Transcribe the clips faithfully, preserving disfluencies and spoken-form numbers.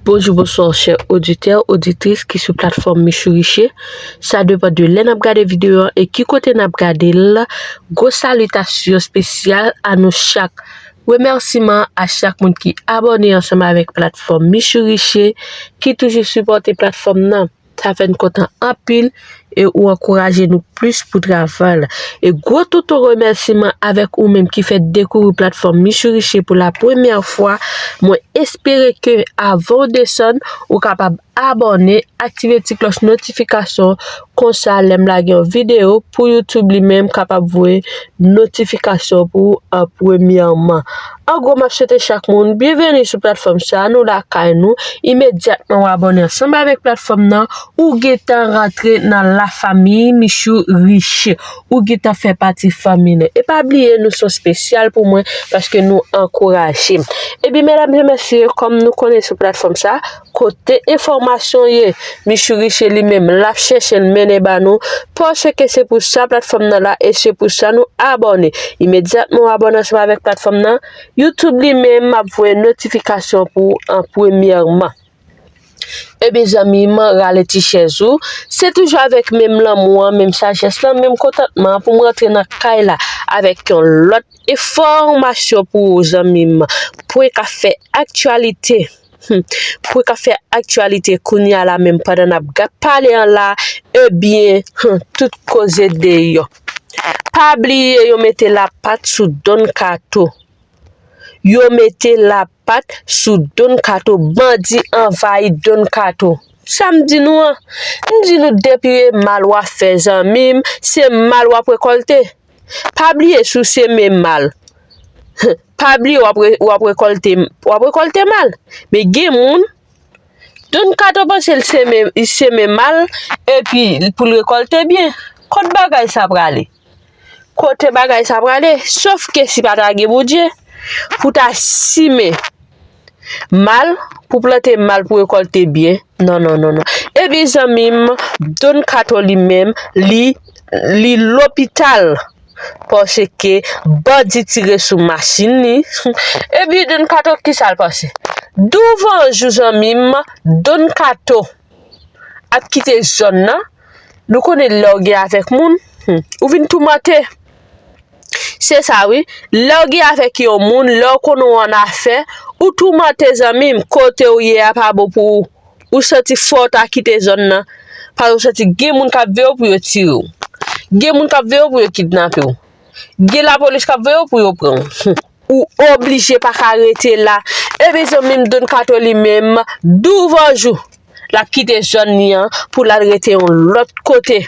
Bonjou, bonswa, chè oditè, oditris ki sou platfòm Michou Riche. Sa depann de lè n ap gade videyo an e ki kote n ap gade l. Gwo salitasyon espesyal a nou chak. Remèsiman a chak moun ki abòne ansanm avèk platfòm Michou Riche, ki toujou sipòte platfòm nan. Sa fè n kontan anpil e ou ankouraje nou plis pou travay la. E gwo toutou remèsiman avèk ou menm ki fè dekouvri platfòm Michou Riche pou la premyè fwa. Mwen espere ke avan w desann, ou kapab abòne, aktive ti klòch notifikasyon, konsa lè m lage yon videyo pou YouTube li menm kapab voye notifikasyon pou ou an premyèman. An gwo, m ap swete chak moun byenveni sou platfòm sa, nou lakay nou. Imedyatman w abòne ansanm avèk platfòm nan, ou gentan rantre nan lafanmi Michou Riche. Ou gentan fè pati fanmi nan. E pa bliye, nou se yon espesyal pou mwen paske nou ankouraje m. Ebyen, medam e mesye, kòm nou konnen sou platfòm sa, kote enfòmasyon ye, Michou Riche li menm, l ap chèche l mennen ba nou, paske se pou sa platfòm nan la e se pou sa nou abòne. Imedyatman w abòne ansanm avèk platfòm nan, YouTube li menm ap voye notifikasyon pou ou an premyèman. Ebyen, zanmi m, rale ti chèz ou. Se toujou avèk menm lanmou an, menm sajès lan, menm kontantman an pou m rantre nan kay la avèk yon lòt enfòmasyon pou ou, zanmi m. Pwen k ap fè aktyalite. Hmm. Pwen k ap fè aktyalite kounye a la menm pandan n ap ga-, pale an la, ebyen, hmm, tout koze deyò. Pa bliye yo mete lapat sou Don Kato. Yo mete lapat sou Don Kato. Bandi anvayi Don Kato. Sa m di nou an? M di nou depi e mal w ap fè zanmi m, se mal w ap rekòlte. Pa bliye si w seme mal. Pa bliye w ap re-, w ap rekòlte, w ap rekòlte mal. Men gen moun, Don Kato panse l seme, li seme mal, epi pou l rekòlte byen. Kot bagay sa prale? Kote bagay sa prale? Sof ke si pa ta gen Bondye, pou ta simen mal, pou plante mal, pou rekòlte byen. Non, non, non, non. Ebyen, zanmi m, Don Kato li menm, li, li lopital. Paske bandi tire sou machin li. Ebyen, Don Kato, kisa l pase? Douvan jou, zanmi m, Don Kato ap kite zòn nan. Nou konnen lè w gen avèk moun, hmm, ou vin toumante. Se sa wi. Lè w gen avèk yon moun, lè w konnen w annafè, ou toumante, zanmi m, kote w ye a pa bon pou ou. Ou santi fò w ta kite zòn nan. Paske w santi gen moun k ap veye w pou yo tire w. Gen moun k ap veye w pou yo kidnape w. Gen lapolis k ap veye w pou yo pran w. Ou oblije pa ka rete la. Ebyen, zanmi m, Don Kato li menm, douvan jou, l ap kite zòn li an pou l al rete yon lòt kote.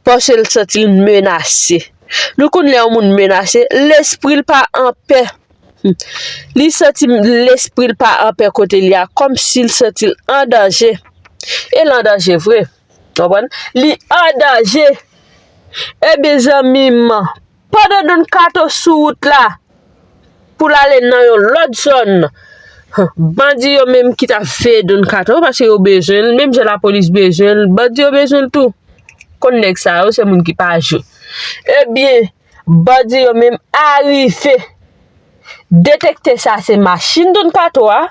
Paske l santi l menase. Nou konn lè yon moun menase, lespri l pa anpè. Hmm. Li santi lespri l pa anpè kote li a, kòmsi l santi l an danje. E l an danje vre. Konprann? Li an danje. Ebyen, zanmi m, pandan Don Kato sou wout la, pou l ale nan yon lòt zòn, bandi yo menm ki t ap veye Don Kato, paske yo bezwen l, menm jan lapolis bezwen l, bandi yo bezwen l tou. Konn nèg sa yo, se moun ki pa jwe. Ebyen, bandi yo menm arive detekte sa se machin Don Kato a.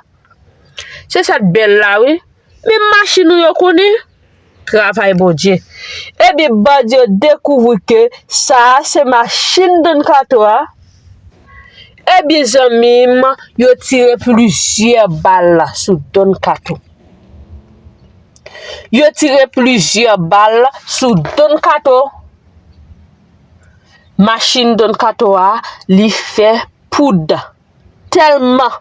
Se sa k bèl la, wi. Men machin ou yo konnen. Travay Bondye. Ebyen, bandi yo dekouvri ke sa a se machin Don Kato a. Ebyen, zanmi m, yo tire plizyè bal sou Don Kato. Yo tire plizyè bal sou Don Kato. Machin Don Kato a, li fè poud. Tèlman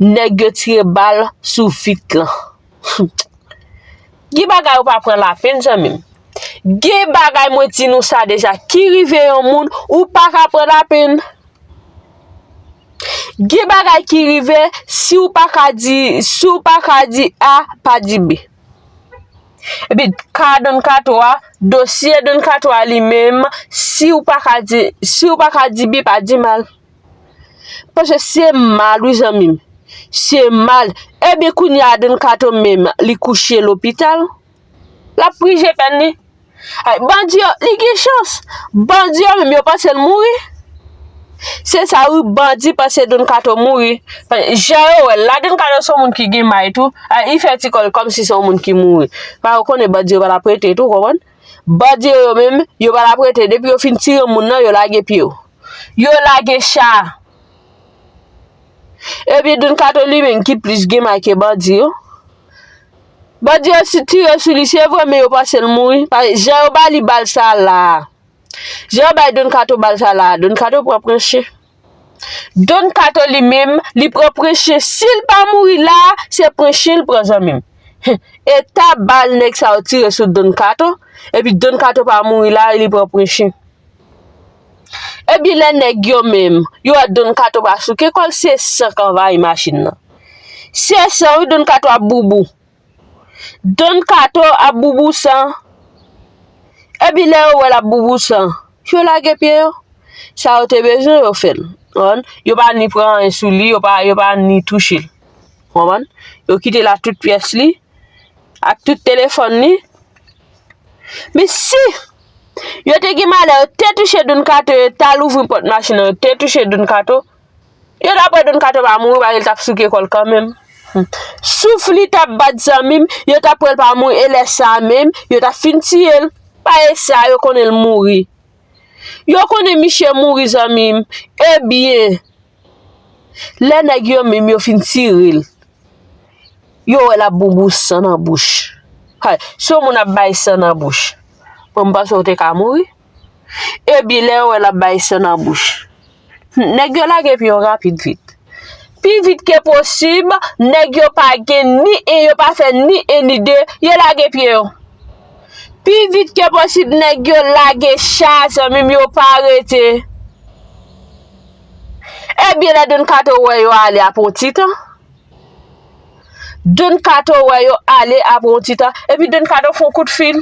nèg yo tire bal sou vit lan. Gen bagay ou pa pran lapenn, zanmi m. Gen bagay, mwen di nou sa deja, ki rive yon moun, ou pa ka pran lapenn. Gen bagay ki rive, si w pa ka di, si w pa ka di A, pa di B. Epi, ka Don Kato a, dosye Don Kato a li menm, si w pa ka di, si w pa ka di B, pa di mal. Paske se mal, wi, zanmi m. Se mal. Ebyen, kounye a, Don Kato menm, li kouche lopital. L ap prije pèn li. Ay, bandi yo, li gen chans. Bandi yo menm, yo panse l mouri. Se sa wi, bandi panse Don Kato mouri. Jan yo wè l la, Don Kato se yon moun ki gen may tou. A, li fè ti kò l kòmsi se yon moun ki mouri. Pa yo konnen bandi yo pa t ap rete tou, konprann? Bandi yo, yo menm, yo pa t ap rete. Depi yo fin tire moun nan, yo lage pye yo. Yo lage cha. Epi Don Kato li menm ki plis gen may ke bandi yo. Bandi yo si tire sou li, se vre, men yo panse l mouri. Pa, jan yo ba li bal sa la. Jan yo bay Don Kato bal sa la, Don Kato pran prenche. Don Kato li menm, li pran prenche. Si l pa mouri la, se prenche l pran, zanmi m. Eta bal nèg sa yo tire sou Don Kato, epi Don Kato pa mouri la, li pran prenche. Epi lè nèg yo menm, yo wè Don Kato pa souke kò l, se san k anvayi machin nan. Se san wi, Don Kato ap boubou. Don Kato ap boubou san. Epi lè yo wè l ap boubou san, yo lage pye yo. Sa yo te bezwen, yo fè l. Konprann? Yo pa ni pran anyen sou li, yo pa, yo pa ni touche l. Konprann? Yo kite l ak tout pyès li, ak tout telefòn li. Men si yo te gen malè, yo te touche Don Kato, yo t al ouvri pòt machin nan, yo te touche Don Kato, yo t ap wè Don Kato pa mouri, paske l t ap souke kò l kanmenm. Souf li t ap bat, zanmi m, yo t ap wè l pa mouri, e lè sa a menm, yo t ap fin tiye l. Pa e sa, yo konnen l mouri. Yo konnen misye mouri, zanmi m. Ebyen, lè nèg yo menm yo fin tire l, yo wè l ap boubou san nan bouch. Hay, si yon moun ap bay san nan bouch, mwen m panse w te ka mouri. Ebyen, lè yo wè l ap bay san nan bouch, nèg yo lage pye yo rapid vit. Pi vit ke posib, nèg yo pa gen ni en, yo pa fè ni en ni de, yo lage pye yo. Pi vit ke posib, nèg yo lage cha, zanmi m, yo pa rete. Ebyen, lè Don Kato wè yo ale apre yon ti tan, Don Kato wè yo ale apre yon ti tan, epi Don Kato fè yon kout fil.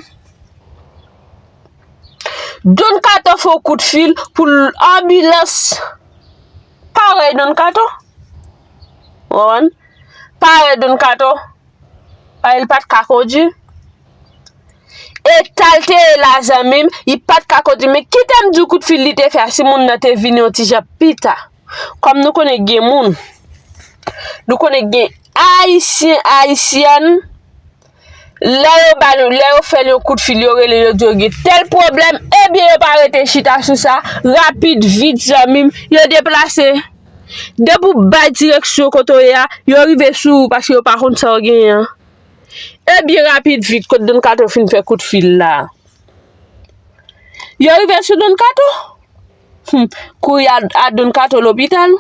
Don Kato fè yon kout fil pou l, anbilans pare Don Kato. Ou konprann? Pare Don Kato. Paske l pa t ka kondui. Eta l te ye la, zanmi m, li pa t ka kondui. Men kite m di w kout fil li te fè a, si moun nan te vini yon ti jan pita. Kòm nou konnen gen moun, nou konnen gen Ayisyen, Ayisyèn, lè yo ba nou, lè yo fè l yon kout fil, yo rele, yo di yo gen tèl pwoblèm, ebyen, yo pa rete chita sou sa, rapid, vit, zanmi m, yo deplase. Depi w bay direksyon kote w ye a, yo rive sou ou paske yo pa konn sa w genyen an. Ebyen, rapid, vit, kot Don Kato fin fè kout fil la. Yo rive sou Don Kato. Hmm, kouri a, a Don Kato lopital.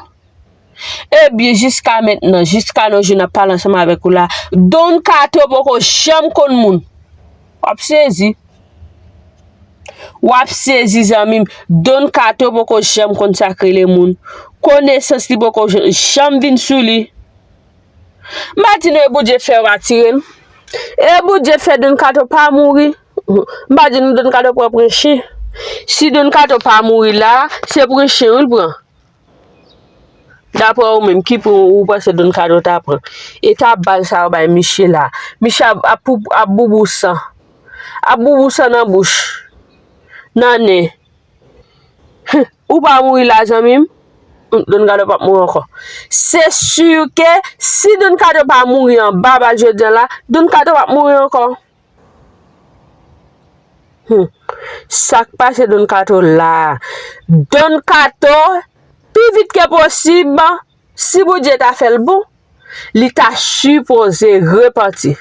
Ebyen, jiska mentnan, jiska nou jou n ap pale ansanm avèk ou la, Don Kato poko janm konn moun. W ap sezi. W ap sezi, zanmi m. Don Kato poko janm konn sa k rele moun. Konesans li poko j-, janm vin sou li. M pa di nou e Bondye fè yo pa tire l. E Bondye fè Don Kato pa mouri. M pa di nou Don Kato pran prenche. Si Don Kato pa mouri la, se prenche wi l pran. Daprè ou menm, ki pwen ou panse Don Kato ta pran? Eta bal sa yo bay misye la. Misye ap, ap, ap boubou san. Ap boubou san nan bouch. Nan nen. Ou pa mouri la, zanmi m. Don Kato p ap mouri ankò. Se si ke si Don Kato pa mouri anba bal jodi a la, Don Kato p ap mouri ankò. Hmm. Sa k pase Don Kato la a? Don Kato, pi vit ke posib, si Bondye ta fè l bon, li ta sipoze repanti.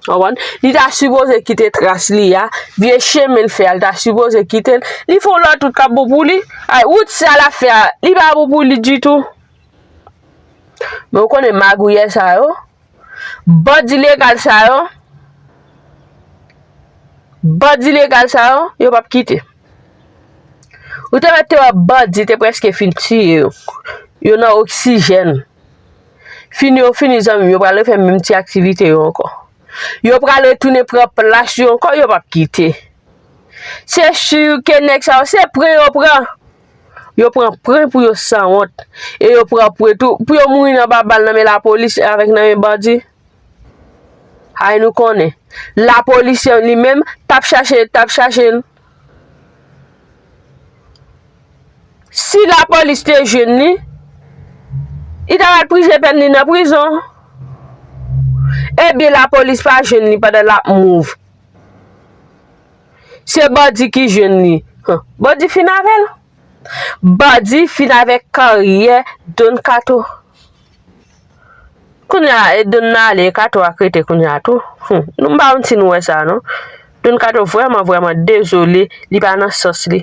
Konprann? Li ta sipoze kite tras li a, vye chemen l fè a, li ta sipoze kite l. Li fè yon lòt wout k ap bon pou li. Ay, wout sa l ap fè a, li pa bon pou li ditou. Men w konnen magouyè sa yo, bandi legal sa yo, bandi legal sa yo, yo p ap kite. Ou te mèt te wè bandi te prèske fin tiye yo. Yo nan oksijèn. Fini yo fini, zanmi m, yo pral refè menm ti aktivite yo ankò. Yo pral retounen pran plas yo ankò, yo p ap kite. Se si ke nèg sa yo, se pran yo pran. Yo pran pran pou yo sanwont. E yo pran pran tou, pou yo mouri nan ba bal nan men lapolis avèk nan men bandi. Ay nou konnen. Lapolis li menm, t ap chache, t ap chache l. Si lapolis te jwenn li, li ta pral prije pèn li nan prizon. Ebyen, lapolis pa jwenn li pandan l ap move. Se bandi ki jwenn li. Bandi fin avè l. Bandi fin avèk karyè Don Kato. Kounye a, e Don nan ale, Kato a k rete kounye a tou. Hum, nou m pa konn si nou wè sa non. Don Kato vrèman, vrèman dezole, li pa nan sans li.